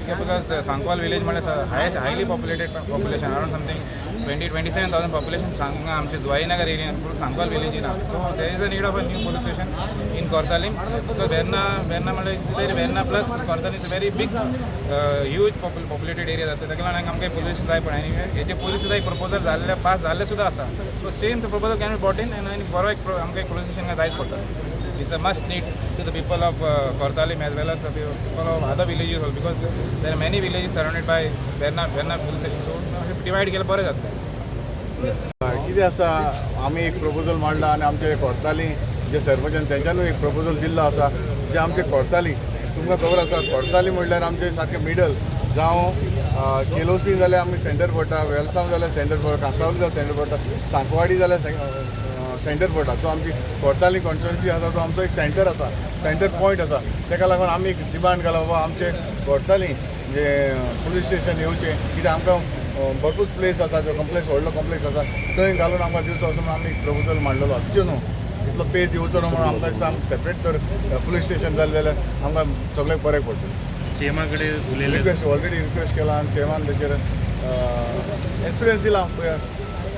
Because Sancoale village म्हणल्यार highest, highly populated population, around something 20-27 thousand population हांगा आमचे जुवाईनगर एरियान, पूण Sankwal विलेजीन. So there is a need of a new police station in Cortalim because Verna, Verna म्हणल्यार very, Verna plus Cortalim is very big, huge populated area जाता. ताका लागून आमकां police station जाय. पण आनी हेजे पोलीस सुद्दां एक प्रपोजल जाल्ले, पास जाल्ले सुद्दां आसा. So same the proposal can be brought in आनी बरो एक आमकां एक पोलीस स्टेशन जायच पडटा. It's a must need to the people of Cortalim as well as the people of other villages also, because there are many villages surrounded by Verna, Verna police station. So divide केलं बरें जातलें. कितें आसा, आमी एक proposal मांडला आनी आमचे कोर्ताली जे सरपंचान तेंच्यानूय एक प्रपोजल दिल्लो आसा, जे आमचे कोर्ताली, तुमकां खबर आसा, कोर्ताली म्हणल्यार आमचे सारकें मिडल, जावं केलोसी जाल्यार आमी सेंटर पडटा, वेलसांव जाल्यार सेंटर पडटा, कांसावली जाल्यार सेंटर पडटा, सांकवाडी जाल्यार सेंटर पडटा. सो आमची कोर्ताली कॉन्स्टिट्युन्सी आसा, तो आमचो एक सेंटर आसा, सेंटर पॉयंट आसा. ताका लागून आमी एक डिमांड घाला, बाबा आमचे कोर्ताली जे पुलीस स्टेशन येवचें, कित्याक आमकां भरपूर प्लेस आसा, जो कॉम्प्लेक्स, व्हडलो कॉम्प्लेक्स आसा, थंय घालून आमकां दिवचो असो म्हणून आमी एक प्रपोजल मांडलेलो आसा. न्हू इतलो पेज येवचो न्हू म्हणून आमकां दिसता, आमकां सेपरेट जर पुलीस स्टेशन जालें जाल्यार आमकां सगळ्याक बरें पडटलें. सीएमा कडेन उलयले? रिक्वेस्ट, ऑलरेडी रिक्वेस्ट केला आनी सीएमान तेचेर एश्युरन्स दिला, पळया.